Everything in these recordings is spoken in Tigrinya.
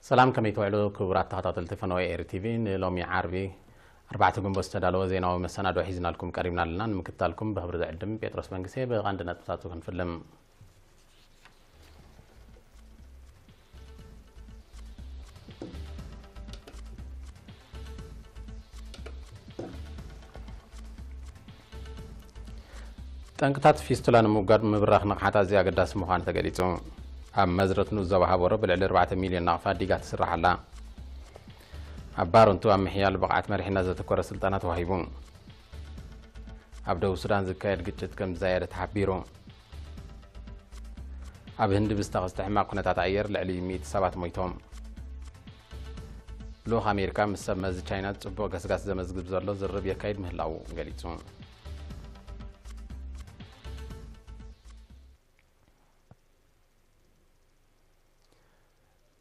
ሰላም፣ ከመይ ትውዕሉ ክቡራት ተኸታተልቲ ፈነወ ኤሪ ቲቪ? ንሎሚ ዓርቢ ኣርባዕተ ግንቦት ዝተዳለወ ዜናዊ መሰናዶ ሒዝናልኩም ቀሪብና ኣለና። ንምክትታልኩም ብኽብሪ ዝዕድም ጴጥሮስ መንግስቴ። ብቐንዲ ነጥብታቱ ክንፍልም። ጠንቅታት ፊስቱላ ንምውጋድ ምብራኽ ንቕሓት ኣዝዩ ኣገዳሲ ምዃኑ ተገሊጹ። ኣብ መዝረት ንኡስ ዞባ ሃበሮ ብልዕሊ ኣርባዕተ ሚልዮን ናቕፋ ዲጋ ትስራሕ ኣላ። ኣብ ባረንቱ ኣብ ምሕያል ብቕዓት መሪሕነት ዘተኮረ ስልጠና ተዋሂቡ። ኣብ ደቡብ ሱዳን ዝካየድ ግጭት ከም ዝዛየደ ተሓቢሩ። ኣብ ህንዲ ብዝተኸስተ ሕማቕ ኩነታት ኣየር ልዕሊ ሚእቲ ሰባት ሞይቶም። ልኡኽ ኣሜሪካ ምስ ሰብ መዚ ቻይና ጽቡቕ ገስጋስ ዘመዝግብ ዘሎ ዝርርብ የካይድ ምህላዉ ገሊጹ።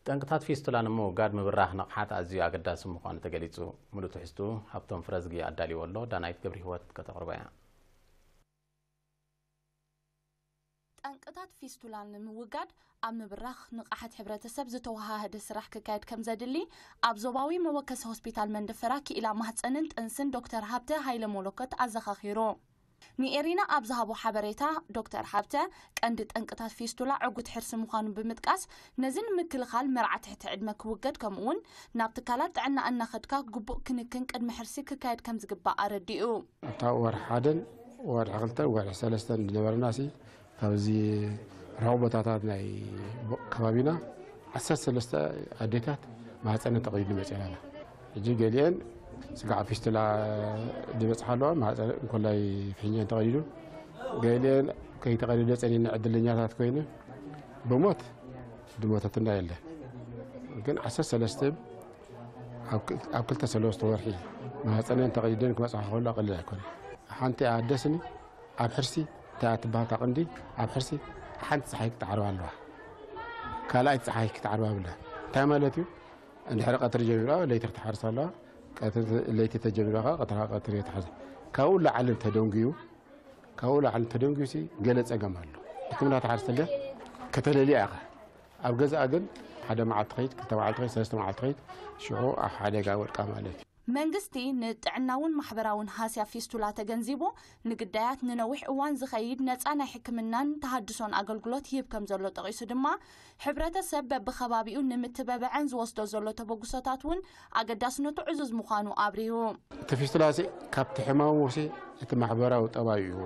ጠንቅታት ፊስቱላ ንምውጋድ ምብራኽ ንቕሓት ኣዝዩ ኣገዳሲ ምዃኑ ተገሊጹ። ምሉእ ትሕዝቱ ሃብቶም ፍረዝጊ ኣዳልይዎ ኣሎ፣ ዳናይት ገብረ ህይወት ከተቕርቦ እያ። ጠንቅታት ፊስቱላ ንምውጋድ ኣብ ምብራኽ ንቕሓት ሕብረተሰብ ዝተወሃሃደ ስራሕ ክካየድ ከም ዘድሊ ኣብ ዞባዊ መወከሲ ሆስፒታል መንደፈራ ክኢላ ማህጸንን ጥንስን ዶክተር ሃብተ ሃይለ ሞሎኮት ኣዘኻኺሩ። ንኤሪና ኣብ ዝሃቦ ሓበሬታ፣ ዶክተር ሃብተ ቀንዲ ጠንቅታት ፊስቱላ ዕጉት ሕርሲ ምዃኑ ብምጥቃስ፣ ነዚ ንምክልኻል መርዓ ትሕቲ ዕድመ ክውገድ፣ ከምኡ'ውን ናብ ትካላት ጥዕና እናኸድካ ግቡእ ክንክን ቅድሚ ሕርሲ ክካየድ ከም ዝግባእ ኣረዲኡ። ኣብታ ወርሒ ሓደን ወርሒ ክልተን ወርሒ ሰለስተን ዝነበረናሲ ካብዚ ርሑቕ ቦታታት ናይ ቦ-፣ ከባቢና ዓሰርተ ሰለስተ ኣዴታት ማህፀነን ተቐይዱ መፅኤን ኣላ። ሕጂ ገሊአን ስጋዕ ፊስቱላ ዝበፅሓ ኣለዋ፣ ማህፀን እንኮላይ ፍሕኛን ተቐይዱ፣ ገሊአን ከይተቐደደ ፀኒነ ዕድለኛታት ኮይነ ብሞት ዝሞተትና የለን። ግን ዓሰርተ ሰለስተ ኣብ ክል-፣ ኣብ ክልተ ሰለስተ ወርሒ ማህፀነን ተቐይደን ክመፅሓ ከሎ ቀሊል ኣይኮነን። ሓንቲ ኣደስኒ ኣብ ሕርሲ እንታይ እያ ትበሃል? እታ ቅንዲ ኣብ ሕርሲ ሓንቲ ፀሓይ ክትዓርባ ኣለዋ። ካልኣይቲ ፀሓይ ክትዓርባ ብላ። እንታይ ማለት እዩ? እንድሕሪ ቀትሪ ጀሚራ ለይቲ ክትሓርስ ኣለዋ። ቀትሪ፣ ለይቲ ተጀሚራ ከዓ ቀትራ ቀትሪ እያ ትሓርስ። ካብኡ ላዕሊ እንተደንጉዩ፣ ካብኡ ላዕሊ እንተደንጉዩሲ ገለ ጸገም ኣሎ። ሕክምና ትሓርስ ተለ ከተለልያ ኢኻ። ኣብ ገዛኣ ግን ሓደ መዓልቲ ኸይድ፣ ክልተ መዓልቲ ኸይድ፣ ሰለስተ መዓልቲ ኸይድ፣ ሽዑ ኣብ ሓደጋ ወድቃ ማለት እዩ። መንግስቲ ንጥዕናውን ማሕበራውን ሃስያ ፊስቱላ ተገንዚቡ፣ ንግዳያት ንነዊሕ እዋን ዝኸይድ ነጻ ናይ ሕክምናን ተሃድሶን ኣገልግሎት ይህብ ከም ዘሎ ጠቒሱ ድማ፣ ሕብረተሰብ በብኸባቢኡ ንምትበብዐን ዝወስዶ ዘሎ ተበግሶታት እውን ኣገዳስነቱ ዕዙዝ ምዃኑ ኣብሪሁ። እቲ ፊስቱላ ሲ ካብቲ ሕማሙ ሲ እቲ ማሕበራዊ ጠባዩ እዩ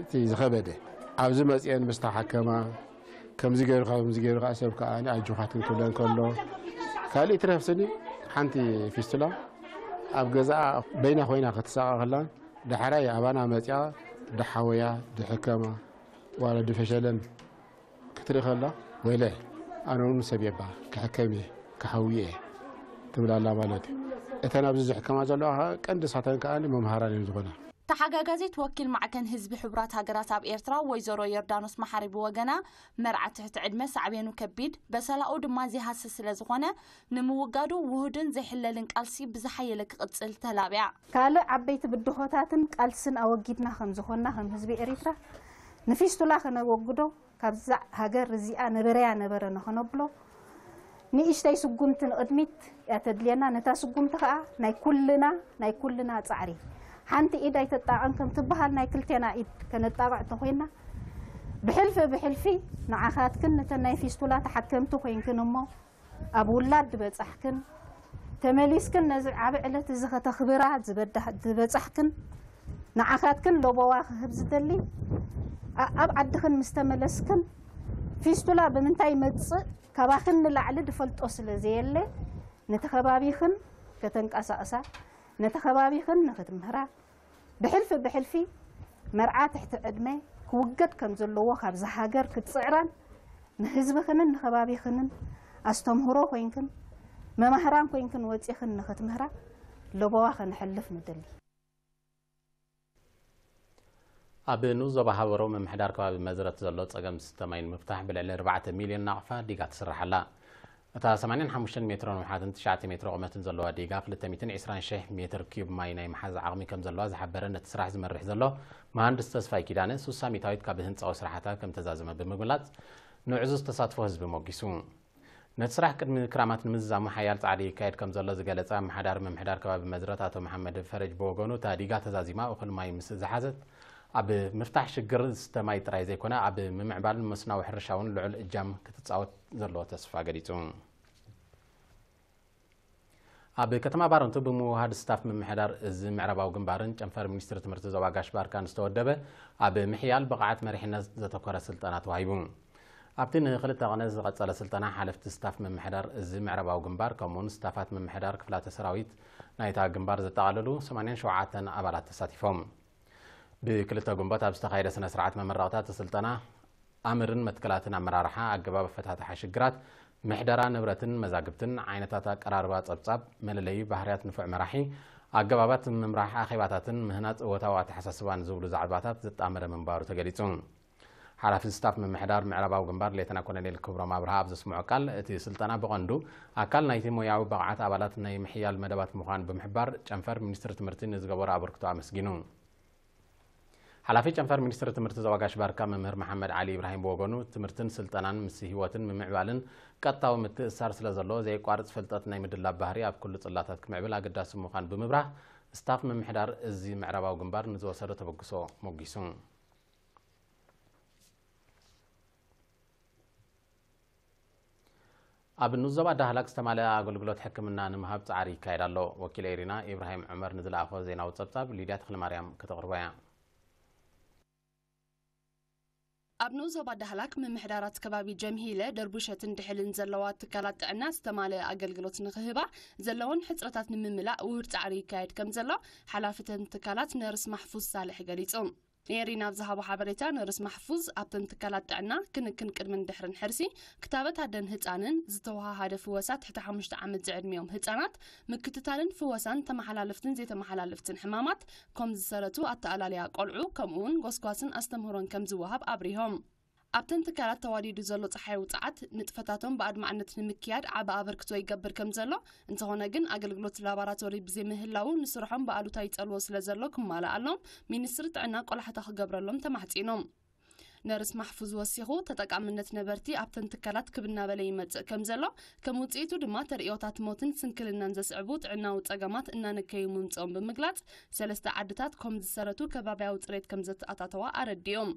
እቲ ዝኸበደ። ኣብዚ መጽኤን ምስ ተሓከማ፣ ከምዚ ገይሩ፣ ከምዚ ገይሩ ከዓ ሰብ ከዓ ኣጆኻ ትንክብለን ከሎ፣ ካልእ ትረፍ ስኒ ሓንቲ ፊስቱላ ኣብ ገዛኣ በይና ኮይና ክትሳቐ ከላን፣ ዳሕራይ ኣባና መጽያ ድሓወያ፣ ድሕከማ፣ ዋላ ድፈሸለን ክትርኢ ከላ፣ ወይለ፣ ኣነ እውን ሰብ የባ ክሕከም እየ፣ ክሓዊ እየ ትብል ኣላ ማለት እዩ። እተን ኣብዚ ዝሕከማ ዘለዋ ኸኣ ቀንዲ ሳተን ከኣ መምሃራን እየን ዝኾና። ተሓጋጋዚት ወኪል ማዕከን ህዝቢ ሕቡራት ሃገራት ኣብ ኤርትራ ወይዘሮ ዮርዳኖስ መሓሪ ብወገና፣ መርዓ ትሕቲ ዕድመ ሳዕቤኑ ከቢድ፣ በሰላኡ ድማ ዘይሃሲ ስለ ዝኾነ፣ ንምውጋዱ ውሁድን ዘይሕለልን ቃልሲ ብዝሓየለ ክቕጽል ተላብያ። ካልእ ዓበይቲ ብድሆታትን ቃልስን ኣወጊድና ከም ዝኾንና ከም ህዝቢ ኤሪትራ፣ ንፊስቱላ ከነወግዶ፣ ካብዛ ሃገር እዚኣ ነበረያ ነበረ ንኸነብሎ፣ ንእሽተይ ስጉምቲ ንቕድሚት እያ ተድልየና። ነታ ስጉምቲ ኸኣ ናይ ኩልና፣ ናይ ኩልና ጻዕሪ። ሓንቲ ኢድ ኣይተጣቕዕን ከም ትበሃል፣ ናይ ክልቴና ኢድ ከነጣቕዕ እንተኾይንና፣ ብሕልፊ ብሕልፊ ንዓኻትክን ነተን ናይ ፊስቱላ ተሓከምቲ ኮይንክን እሞ፣ ኣብ ውላድ ዝበጻሕክን፣ ተመሊስክን ነዚ ዓቢ ዕለት እዚ ከተኽብራ ዝበዳ-፣ ዝበጻሕክን፣ ንዓኻትክን ለበዋ ክህብ ዝደሊ፣ ኣ-፣ ኣብ ዓድኽን ምስ ተመለስክን፣ ፊስቱላ ብምንታይ ይመጽእ ካባኽን ንላዕሊ ዝፈልጦ ስለ ዘየለ፣ ነቲ ከባቢኽን ከተንቀሳቕሳ፣ ነቲ ከባቢኽን ንኽትምህራ፣ ብሕልፊ ብሕልፊ መርዓ ትሕቲ ዕድመ ክውገድ ከም ዘለዎ ካብዛ ሃገር ክትጽዕራን ንህዝብኽንን ንኸባቢኽንን ኣስተምህሮ ኮይንክን መማህራን ኮይንክን ወጺኽን ንኽትምህራ ለበዋ ከነሕልፍ ንደሊ። ኣብ ንኡስ ዞባ ሃበሮ ምምሕዳር ከባቢ መዝረት ዘሎ ጸገም ዝስተ ማይ ንምፍታሕ ብልዕሊ ኣርባዕተ ሚልዮን ናቕፋ ዲጋ ትስራሕ ኣላ። እታ ሰማንያን ሓሙሽተን ሜትሮ ንውሓትን ትሽዓተ ሜትሮ ቁመትን ዘለዋ ዲጋ ክልተ ሚእትን ዕስራን ሽሕ ሜትር ኪዩብ ማይ ናይ ምሓዝ ዓቕሚ ከም ዘለዋ ዝሓበረ ነቲ ስራሕ ዝመርሕ ዘሎ መሃንድስ ተስፋይ ኪዳነ፣ ሱሳ ሚእታዊት ካብ ህንጻዊ ስራሕታ ከም ተዛዘመ ብምግላጽ፣ ንዕዙዝ ተሳትፎ ህዝቢ ሞጊሱ። ነቲ ስራሕ ቅድሚ ክራማት ንምዝዛሙ ሓያል ጻዕሪ ይካየድ ከም ዘሎ ዝገለጸ ኣመሓዳሪ ምምሕዳር ከባቢ መዝረት ኣቶ መሓመድ ፈረጅ ብወገኑ፣ እታ ዲጋ ተዛዚማ እኹል ማይ ምስ ዝሓዘት ኣብ ምፍታሕ ሽግር ዝስተ ማይ ጥራይ ዘይኮነ፣ ኣብ ምምዕባልን መስናዊ ሕርሻ እውን ልዑል እጃም ክትጻወት ዘለዎ ተስፋ ገሊጹ። ኣብ ከተማ ባረንቱ ብምውሃድ ስታፍ ምምሕዳር እዚ ምዕራባዊ ግንባርን ጨንፈር ሚኒስትሪ ትምህርቲ ዞባ ጋሽ ባርካን ዝተወደበ ኣብ ምሕያል ብቕዓት መሪሕነት ዘተኮረ ስልጠና ተዋሂቡ። ኣብቲ ንክልተ ቀነ ዝቐጸለ ስልጠና፣ ሓለፍቲ ስታፍ ምምሕዳር እዚ ምዕራባዊ ግንባር፣ ከምኡውን ስታፋት ምምሕዳር ክፍላተ ሰራዊት ናይታ ግንባር ዘጠቓለሉ ሰማንያን ሸውዓተን ኣባላት ተሳቲፎም። ብክልተ ጉንበት ኣብ ዝተኻየደ ስነ ስርዓት መመረቕታ እቲ ስልጠና፣ ኣምርን መትከላትን ኣመራርሓ፣ ኣገባብ ኣፈታትሓ ሽግራት፣ ምሕደራ ንብረትን መዛግብትን፣ ዓይነታት ኣቀራርባ ጸብጻብ፣ መለለዪ ባህርያት ንፉዕ መራሒ፣ ኣገባባት ምምራሕ ኣኼባታትን ምህናጽ እወታዊ ኣተሓሳስባን ዝብሉ ዛዕባታት ዘጣመረ ምንባሩ ተገሊጹ። ሓላፊ ስታፍ ምምሕዳር ምዕራባዊ ግንባር ሌተና ኮሎኔል ክብሮም ኣብርሃ ኣብ ዘስምዖ ቃል፣ እቲ ስልጠና ብቐንዱ ኣካል ናይቲ ሞያዊ ብቕዓት ኣባላት ናይ ምሕያል መደባት ምዃን ብምሕባር፣ ጨንፈር ሚኒስትሪ ትምህርቲ ንዝገበሮ ኣበርክቶ ኣመስጊኑ። ሓላፊ ጨንፈር ሚኒስትሪ ትምህርቲ ዞባ ጋሽ ባርካ መምህር መሓመድ ዓሊ ኢብራሂም ብወገኑ፣ ትምህርትን ስልጠናን ምስ ህይወትን ምምዕባልን ቀጥታዊ ምትእስሳር ስለ ዘለዎ፣ ዘየቋርጽ ፍልጠት ናይ ምድላብ ባህሪ ኣብ ኩሉ ጽላታት ክምዕብል ኣገዳሲ ምዃን ብምብራህ፣ ስታፍ ምምሕዳር እዚ ምዕራባዊ ግንባር ንዝወሰዶ ተበግሶ ሞጊሱ። ኣብ ንኡስ ዞባ ዳህላክ ዝተማልአ ኣገልግሎት ሕክምና ንምሃብ ጻዕሪ ይካየድ ኣሎ። ወኪል ኤሪና ኢብራሂም ዑመር ንዝለኣኾ ዜናዊ ጸብጻብ ሊድያ ተኽለማርያም ከተቕርቦ እያ። ኣብ ንኡስ ዞባ ዳህላክ ምምሕዳራት ከባቢ ጀምሂለ፣ ደርቡሸትን ድሕልን ዘለዋ ትካላት ጥዕና ዝተማልአ ኣገልግሎት ንኽህባ ዘለወን ሕጽረታት ንምምላእ ውሁድ ጻዕሪ ይካየድ ከም ዘሎ ሓላፊ እተን ትካላት ነርስ ማሕፉዝ ሳልሕ ገሊጹ። ኤሪና ኣብ ዝሃቦ ሓበሬታ፣ ነርስ ማሕፉዝ ኣብተን ትካላት ጥዕና ክንክን ቅድምን ድሕርን ሕርሲ፣ ክታበት ኣደን ህጻንን፣ ዝተወሃሃደ ፍወሳ ትሕቲ ሓሙሽተ ዓመት ዝዕድሚኦም ህጻናት፣ ምክትታልን ፍወሳን ተመሓላለፍትን ዘይተመሓላለፍትን ሕማማት፣ ኮም ዝሰረቱ ኣተኣላልያ ቆልዑ፣ ከምኡውን ጎስጓስን ኣስተምህሮን ከም ዝወሃብ ኣብሪሆም። ኣብተን ትካላት ተዋዲዱ ዘሎ ጸሓይ ውጽዓት ንጥፈታቶም ብኣድማዕነት ንምክያድ ዓቢ ኣበርክቶ ይገብር ከም ዘሎ፣ እንተኾነ ግን ኣገልግሎት ላቦራቶሪ ብዘይምህላዉ ንስርሖም ብኣሉታ ይጸልዎ ስለ ዘሎ ክማልኣሎም ሚኒስትሪ ጥዕና ቆላሕታ ክገብረሎም ተማሕጺኖም። ነርስ ማሕፉዝ ወሲኹ፣ ተጠቃምነት ነበርቲ ኣብተን ትካላት ክብ እናበለ ይመጽእ ከም ዘሎ፣ ከም ውጽኢቱ ድማ ተርእዮታት ሞትን ስንክልናን ዘስዕቡ ጥዕናዊ ጸገማት እናነከዩ ምምጽኦም ብምግላጽ፣ ሰለስተ ዓድታት ኮም ዝሰረቱ ከባብያዊ ጽሬት ከም ዘተኣታተዋ ኣረዲኦም።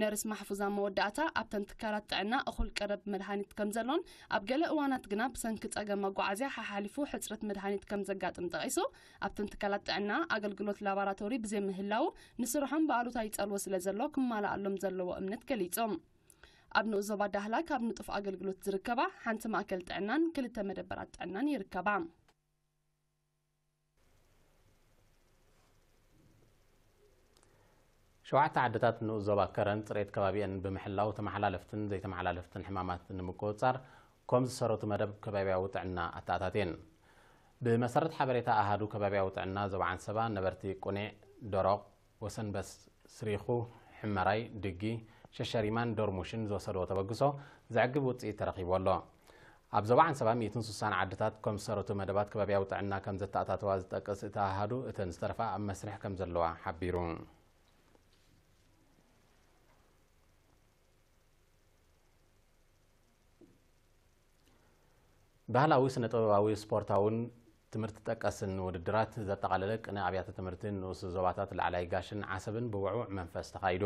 ነርስ ማሕፉዝ ኣብ መወዳእታ፣ ኣብተን ትካላት ጥዕና እኹል ቀረብ መድሃኒት ከም ዘሎን ኣብ ገለ እዋናት ግና ብሰንኪ ጸገም መጓዓዝያ ሓሓሊፉ ሕጽረት መድሃኒት ከም ዘጋጥም ጠቒሱ፣ ኣብተን ትካላት ጥዕና ኣገልግሎት ላባራቶሪ ብዘይምህላዉ ንስርሖም ብኣሉታ ይጸልዎ ስለ ዘሎ ክማልኣሎም ዘለዎ እምነት ገሊጾም። ኣብ ንኡስ ዞባ ዳህላክ ኣብ ንጡፍ ኣገልግሎት ዝርከባ ሓንቲ ማእከል ጥዕናን ክልተ መደበራት ጥዕናን ይርከባ። ሸውዓተ ዓድታት ንኡስ ዞባ ከረን ጽሬት ከባቢአን ብምሕላው ተመሓላለፍትን ዘይተመሓላለፍትን ሕማማት ንምቁጽጻር ኮም ዝሰረቱ መደብ ከባቢያዊ ጥዕና ኣተኣታትየን። ብመሰረት ሓበሬታ ኣሃዱ ከባቢያዊ ጥዕና ዞባ ዓንሰባ፣ ነበርቲ ቁኔዕ፣ ደሮቕ፣ ወሰን በስሪኹ፣ ሕመራይ፣ ድጊ፣ ሸሸሪማን ዶርሙሽን ዝወሰድዎ ተበግሶ ዘዕግብ ውጽኢት ተረኺቡ ኣሎ። ኣብ ዞባ ዓንሰባ ሚእትን ስሳን ዓድታት ኮም ዝሰረቱ መደባት ከባቢያዊ ጥዕና ከም ዘተኣታተዋ ዝጠቅስ እቲ ኣሃዱ፣ እተን ዝተረፋ ኣብ መስርሕ ከም ዘለዋ ሓቢሩ። ባህላዊ፣ ስነ-ጥበባዊ፣ ስፖርታውን ትምህርቲ ጠቀስን ውድድራት ዘጠቓለለ ቅነ ኣብያተ ትምህርቲ ንኡስ ዞባታት ላዕላይ ጋሽን ዓሰብን ብውዕዉዕ መንፈስ ተኻይዱ።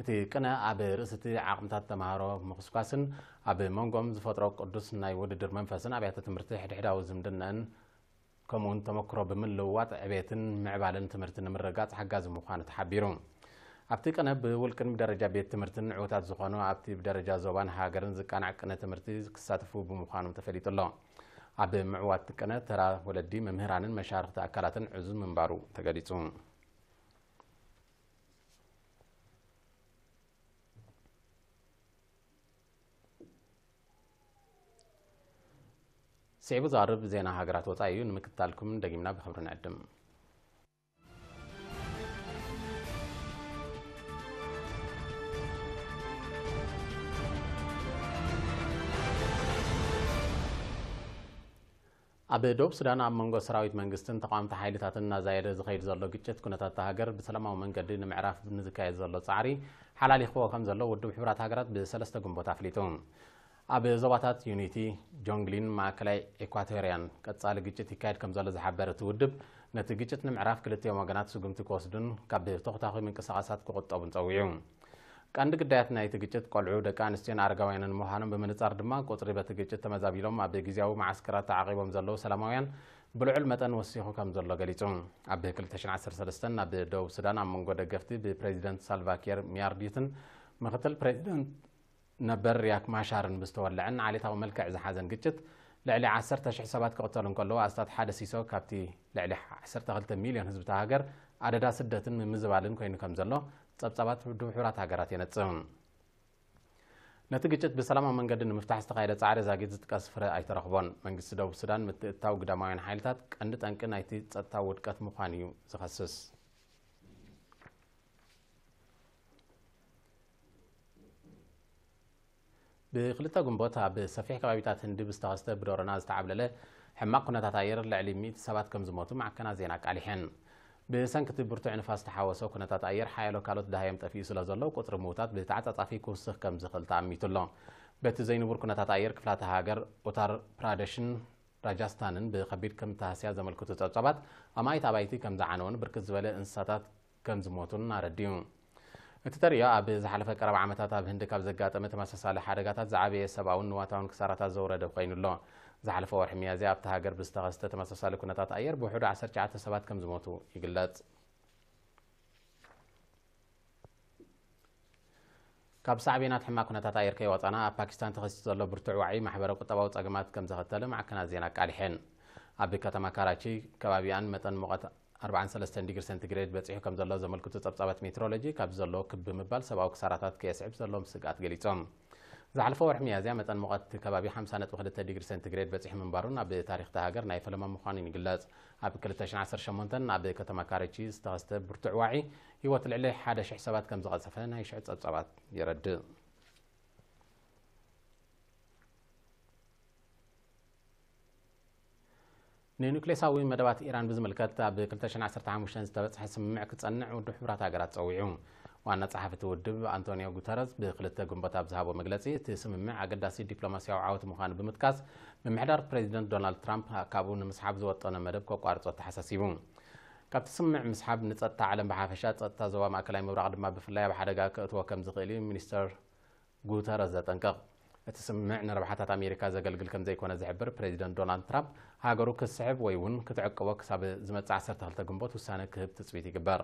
እቲ ቅነ ኣብ ርእሲ እቲ ዓቕምታት ተምሃሮ ምኹስኳስን ኣብ መንጎኦም ዝፈጥሮ ቅዱስ ናይ ውድድር መንፈስን ኣብያተ ትምህርቲ ሕድሕዳዊ ዝምድናን ከምኡውን ተመክሮ ብምልውዋጥ ዕቤትን ምዕባለን ትምህርቲ ንምርግጋጽ ሓጋዚ ምዃኑ ተሓቢሩ። ኣብቲ ቅነ ብውልቅን ብደረጃ ቤት ትምህርትን ዕዉታት ዝኾኑ ኣብቲ ብደረጃ ዞባን ሃገርን ዝቃናዕ ቅነ ትምህርቲ ክሳተፉ ብምዃኖም ተፈሊጡ ኣሎ። ኣብ ምዕዋት ቅነ ተራ ወለዲ፣ መምህራንን መሻርኽቲ ኣካላትን ዕዙዝ ምንባሩ ተገሊጹ። ስዒቡ ዝቐርብ ዜና ሃገራት ወጻኢ እዩ። ንምክትታልኩም ደጊምና ብኽብሪ ንዕድም። ኣብ ደቡብ ሱዳን ኣብ መንጎ ሰራዊት መንግስትን ተቓወምቲ ሓይልታትን እናዛየደ ዝኸይድ ዘሎ ግጭት፣ ኩነታት እታ ሃገር ብሰላማዊ መንገዲ ንምዕራፍ ንዝካየድ ዘሎ ጻዕሪ ሓላሊኽዎ ከም ዘሎ ውድብ ሕቡራት ሃገራት ብሰለስተ ግንቦት ኣፍሊጡ። ኣብ ዞባታት ዩኒቲ፣ ጆንግሊን ማእከላይ ኢኳቶርያን ቀጻሊ ግጭት ይካየድ ከም ዘሎ ዝሓበረ እቲ ውድብ፣ ነቲ ግጭት ንምዕራፍ ክልቲኦም ወገናት ስጉምቲ ክወስዱን ካብ ተኾታኹ ምንቅስቓሳት ክቑጠቡን ጸዊዑ። ቀንዲ ግዳያት ናይቲ ግጭት ቆልዑ፣ ደቂ ኣንስትዮን ኣረጋውያንን ምዃኖም ብምንጻር ድማ፣ ቁጽሪ በቲ ግጭት ተመዛቢሎም ኣብ ግዝያዊ መዓስከራት ተዓቒቦም ዘለዉ ሰላማውያን ብልዑል መጠን ወሲኹ ከም ዘሎ ገሊጹ። ኣብ ክልተ ሽሕን ዓሰርተ ሰለስተን ኣብ ደቡብ ሱዳን ኣብ መንጎ ደገፍቲ ብፕሬዚደንት ሳልቫኪር ሚያርዲትን ምክትል ፕሬዚደንት ነበር ሪያክ ማሻርን ብዝተወልዐን ዓሌታዊ መልክዕ ዝሓዘን ግጭት ልዕሊ ዓሰርተ ሽሕ ሰባት ክቕተሉ እንከለዉ፣ ኣስታት ሓደ ሲሶ ካብቲ ልዕሊ ዓሰርተ ክልተ ሚልዮን ህዝቢ እታ ሃገር ኣደዳ ስደትን ምምዝባልን ኮይኑ ከም ዘሎ ጸብጻባት ውድብ ሕቡራት ሃገራት የነጽም። ነቲ ግጭት ብሰላማዊ መንገዲ ንምፍታሕ ዝተኻየደ ጻዕሪ ዛጊት ዝጥቀስ ፍረ ኣይተረኽቦን። መንግስቲ ደቡብ ሱዳን ምትእትታው ግዳማውያን ሓይልታት ቀንዲ ጠንቂ ናይቲ ጸጥታ ውድቀት ምዃኑ እዩ ዝኸስስ። ብክልተ ግንቦት ኣብ ሰፊሕ ከባቢታት ህንዲ ብዝተኸስተ ብዶሮና ዝተዓብለለ ሕማቕ ኩነታት ኣየር ልዕሊ ሚእቲ ሰባት ከም ዝሞቱ ማዕከናት ዜና ኣቃሊሐን። ብሰንኪ እቲ ብርቱዕ ንፋስ ዝተሓወሶ ኩነታት ኣየር፣ ሓያሎ ካልኦት ደሃዮም ጠፊኡ ስለ ዘሎ፣ ቁጽሪ ምዉታት ብተዓጻጻፊ ክውስኽ ከም ዝኽእል ተኣሚቱ ኣሎ። በቲ ዘይንቡር ኩነታት ኣየር፣ ክፍላተ ሃገር ኡታር ፕራደሽን ራጃስታንን ብኸቢድ ከም ተሃስያ ዘመልክቱ ጸብጻባት፣ ኣማኢት ኣባይቲ ከም ዝዓነወን ብርክት ዝበለ እንስሳታት ከም ዝሞቱን ኣረዲኡ። እቲ ተርእዮ፣ ኣብ ዝሓለፈ ቀረባ ዓመታት ኣብ ህንዲ ካብ ዘጋጠመ ተመሳሳሊ ሓደጋታት ዝዓበየ ሰብኣውን ንዋታውን ክሳራታት ዘውረደ ኮይኑ ኣሎ። ዝሓለፈ ወርሒ ሚያዝያ ኣብታ ሃገር ብዝተኸስተ ተመሳሳሊ ኩነታት ኣየር ብውሕዱ ዓሰርተ ትሽዓተ ሰባት ከም ዝሞቱ ይግለጽ። ካብ ሳዕቤናት ሕማቕ ኩነታት ኣየር ከይወጻና፣ ኣብ ፓኪስታን ተኸሲቱ ዘሎ ብርቱዕ ዋዒ ማሕበረ ቁጠባዊ ጸገማት ከም ዘኸተለ ማዕከናት ዜና ኣቃሊሐን። ኣብ ከተማ ካራቺ ከባቢኣን መጠን ሙቐት ኣርባዓን ሰለስተን ዲግሪ ሴንቲግሬድ በጺሑ ከም ዘሎ ዘመልክቱ ጸብጻባት ሜትሮሎጂ፣ ካብ ዘሎ ክብ ብምባል ሰብኣዊ ክሳራታት ከየስዕብ ዘለዎም ስግኣት ገሊጾም። ዝሓለፈ ወርሒ ሚያዝያ መጠን ሙቐት እቲ ከባቢ ሓምሳ ነጥቢ ክልተ ዲግሪ ሴንቲግሬድ በጺሑ ምንባሩን ኣብ ታሪኽ እታ ሃገር ናይ ፈለማ ምዃኑን ይግለጽ። ኣብ ክልተ ሽሕን ዓሰርተ ሸሞንተን ኣብ ከተማ ካራቺ ዝተኸስተ ብርቱዕ ዋዒ፣ ህይወት ልዕሊ ሓደ ሽሕ ሰባት ከም ዝቐጸፈ ናይ ሽዑ ጸብጻባት የረድእ። ንኑክሌሳዊ መደባት ኢራን ብዝምልከት ኣብ ክልተ ሽሕን ዓሰርተ ሓሙሽተን ዝተበጽሐ ስምምዕ ክጸንዕ ውድብ ሕቡራት ሃገራት ጸዊዑ። ዋና ጸሓፊ እቲ ውድብ ኣንቶኒዮ ጉተረዝ ብክልተ ግንቦት ኣብ ዝሃቦ መግለጺ፣ እቲ ስምምዕ ኣገዳሲ ዲፕሎማስያዊ ዓወት ምዃኑ ብምጥቃስ፣ ምምሕዳር ፕሬዚደንት ዶናልድ ትራምፕ ካብኡ ንምስሓብ ዝወጠኖ መደብ ከቋርጾ ተሓሳሲቡ። ካብቲ ስምምዕ ምስሓብ ንጸጥታ ዓለም ብሓፈሻ፣ ጸጥታ ዞባ ማእከላይ ምብራቕ ድማ ብፍላይ ኣብ ሓደጋ ከእትዎ ከም ዝኽእል እዩ ሚኒስተር ጉተረዝ ዘጠንቅቕ። እቲ ስምምዕ ንረብሓታት ኣሜሪካ ዘገልግል ከም ዘይኮነ ዝሕብር ፕሬዚደንት ዶናልድ ትራምፕ፣ ሃገሩ ክትስሕብ ወይ እውን ክትዕቅቦ ክሳብ ዝመጽእ ዓሰርተ ክልተ ግንቦት ውሳነ ክህብ ትጽቢት ይግበር።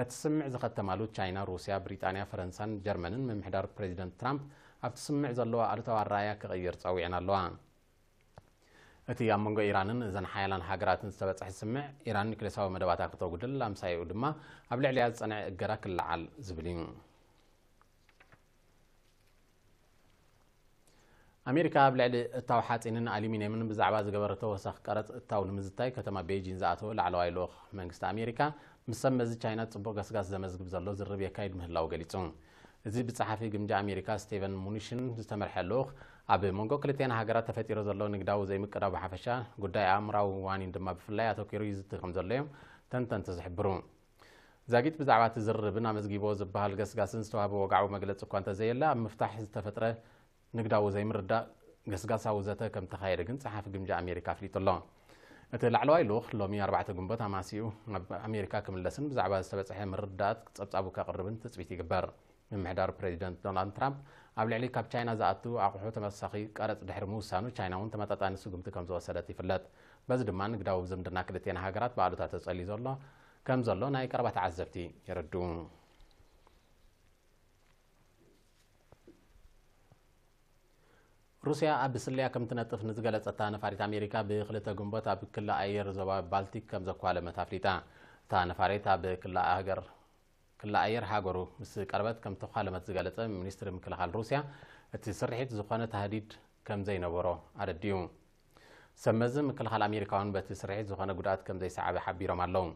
ነቲ ስምምዕ ዝኸተማሉ ቻይና፣ ሩስያ፣ ብሪጣንያ፣ ፈረንሳን ጀርመንን ምምሕዳር ፕሬዚደንት ትራምፕ ኣብቲ ስምምዕ ዘለዎ ኣሉታዊ ኣረኣእያ ክቕይር ጸዊዐን ኣለዋ። እቲ ኣብ መንጎ ኢራንን እዘን ሓያላን ሃገራትን ዝተበጽሐ ስምምዕ፣ ኢራን ኒክሌሳዊ መደባታ ክተጉድል፣ ኣምሳያኡ ድማ ኣብ ልዕሊኣ ዝጸንዐ እገዳ ክለዓል ዝብል እዩ። ኣሜሪካ ኣብ ልዕሊ እታው ሓጺንን ኣሉሚንየምን ብዛዕባ ዝገበረቶ ወሰኽ ቀረጽ እታው ንምዝታይ ከተማ ቤጂን ዝኣተወ ላዕለዋይ ልኡኽ መንግስቲ ኣሜሪካ፣ ምስ ሰብ መዚ ቻይና ጽቡቕ ገስጋስ ዘመዝግብ ዘሎ ዝርርብ የካይድ ምህላው ገሊጹ። እዚ ብጸሓፊ ግምጃ ኣሜሪካ ስቴቨን ሙኒሽን ዝተመርሐ ልኡኽ፣ ኣብ መንጎ ክልቲኣን ሃገራት ተፈጢሩ ዘሎ ንግዳዊ ዘይምቅዳው ብሓፈሻ፣ ጉዳይ ኣእምራዊ ዋኒን ድማ ብፍላይ ኣተኲሩ ይዝቲ ከም ዘሎ እዮም ተንተንቲ ዝሕብሩ። ዛጊት ብዛዕባ እቲ ዝርርብን ኣመዝጊቦ ዝበሃል ገስጋስን ዝተዋህበ ወግዓዊ መግለጺ እኳ እንተዘየለ፣ ኣብ ምፍታሕ ዝተፈጥረ ንግዳዊ ዘይምርዳእ ገስጋሳዊ ዘተ ከም ተኻየደ ግን ጸሓፊ ግምጃ ኣሜሪካ ኣፍሊጡ ኣሎ። እቲ ላዕለዋይ ልኡኽ ሎሚ ኣርባዕተ ግንቦት ኣማሲኡ ናብ ኣሜሪካ ክምለስን ብዛዕባ ዝተበጽሐ ምርዳእት ጸብጻቡ ከቕርብን ትጽቢት ይግበር። ምምሕዳር ፕሬዚደንት ዶናልድ ትራምፕ ኣብ ልዕሊ ካብ ቻይና ዝኣቱ ኣቑሑ ተመሳኺ ቀረጽ ድሕሪ ምውሳኑ፣ ቻይና እውን ተመጣጣኒ ስጉምቲ ከም ዝወሰደት ይፍለጥ። በዚ ድማ ንግዳዊ ዝምድና ክልቲኤን ሃገራት ብኣሉታ ተጸልዩ ዘሎ ከም ዘሎ ናይ ቀረባ ተዓዘብቲ የረድኡ። ሩስያ ኣብ ስለያ ከም ትነጥፍ ንዝገለጸታ ነፋሪት ኣሜሪካ ብክልተ ግንቦት ኣብ ክሊ ኣየር ዞባ ባልቲክ ከም ዘኳለመት ኣፍሊጣ። እታ ነፋሪት ኣብ ክሊ ሃገር፣ ክሊ ኣየር ሃገሩ ምስ ቀርበት ከም ተኳለመት ዝገለጸ ሚኒስትሪ ምክልኻል ሩስያ፣ እቲ ስርሒት ዝኾነ ታህዲድ ከም ዘይነበሮ ኣረዲኡ። ሰብ መዚ ምክልኻል ኣሜሪካ እውን በቲ ስርሒት ዝኾነ ጉድኣት ከም ዘይሰዓበ ሓቢሮም ኣለዉ።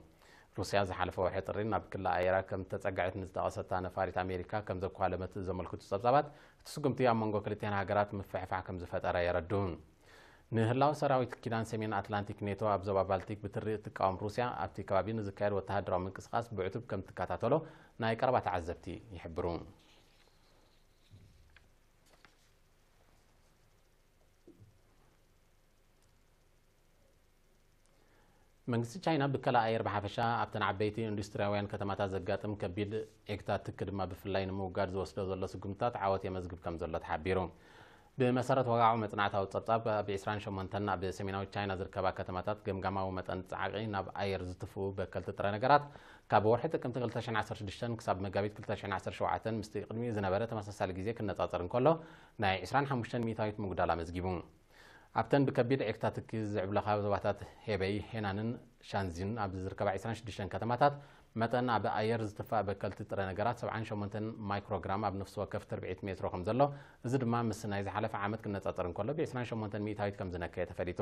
ሩስያ ዝሓለፈ ወርሒ ጥሪ ናብ ክሊ ኣየራ ከም እተጸግዐት ንዝጠቐሰታ ነፋሪት ኣሜሪካ ከም ዘኳለመት ዘመልክቱ ጸብጻባት፣ እቲ ስጉምቲ ኣብ መንጎ ክልቲኣን ሃገራት ምፍሕፋሕ ከም ዝፈጠረ የረድኡ። ንህላወ ሰራዊት ኪዳን ሰሜን ኣትላንቲክ ኔቶ ኣብ ዞባ ባልቲክ ብትሪ እትቃወም ሩስያ፣ ኣብቲ ከባቢ ንዝካየድ ወተሃደራዊ ምንቅስቓስ ብዕቱብ ከም ትከታተሎ ናይ ቀረባ ተዓዘብቲ ይሕብሩ። መንግስቲ ቻይና ብከላ ኣየር ብሓፈሻ ኣብተን ዓበይቲ ኢንዱስትሪያውያን ከተማታት ዘጋጥም ከቢድ ዒግታት ትኪ ድማ ብፍላይ ንምውጋድ ዝወስዶ ዘሎ ስጉምትታት ዓወት የመዝግብ ከም ዘሎ ተሓቢሩ። ብመሰረት ወግዓዊ መጽናዕታዊ ጸብጻብ፣ ኣብ ዕስራን ሸሞንተን ኣብ ሰሜናዊት ቻይና ዝርከባ ከተማታት ገምጋማዊ መጠን ጻዕቒ ናብ ኣየር ዝትፍኡ በከልቲ ጥረ ነገራት ካብ ወርሒ ጥቅምቲ ክልተ ሽሕን ዓሰርተ ሽዱሽተን ክሳብ መጋቢት ክልተ ሽሕን ዓሰርተ ሸውዓተን ምስቲ ቅድሚኡ ዝነበረ ተመሳሳሊ ግዜ ክነጻጸር እንከሎ ናይ ዕስራን ሓሙሽተን ሚእታዊት ምጉዳል ኣመዝጊቡ። ኣብተን ብከቢድ ዒግታት ትኪ ዝዕብለኻ ዞባታት ሄበይ፣ ሄናንን ሻንዚን ኣብ ዝርከባ ዕስራን ሽዱሽተን ከተማታት መጠን ኣብ ኣየር ዝትፋእ በከልቲ ጥረ ነገራት ሰብዓን ሸሞንተን ማይክሮግራም ኣብ ነፍሲ ወከፍ ትርብዒት ሜትሮ ከም ዘሎ፣ እዚ ድማ ምስ ናይ ዝሓለፈ ዓመት ክነጻጸር እንከሎ ብ ዕስራን ሸሞንተን ሚእታዊት ከም ዝነከየ ተፈሊጡ።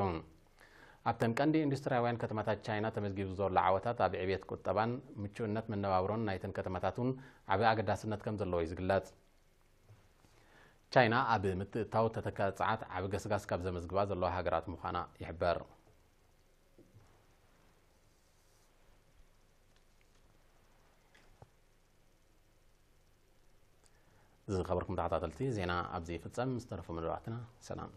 ኣብተን ቀንዲ ኢንዱስትሪያውያን ከተማታት ቻይና ተመዝጊቡ ዘሎ ዓወታት ኣብ ዕብየት ቁጠባን ምቹእነት መነባብሮን ናይተን ከተማታት እውን ዓቢ ኣገዳስነት ከም ዘለዎ እዩ ዝግለጽ። ቻይና ኣብ ምትእትታው ተተካኢ ጸዓት ዓቢ ገስጋስ ካብ ዘመዝግባ ዘለዋ ሃገራት ምዃና ይሕበር። ዝኸበርኩም ተኸታተልቲ፣ ዜና ኣብዚ ይፍጸም። ዝተረፉ መደባትና ሰላም።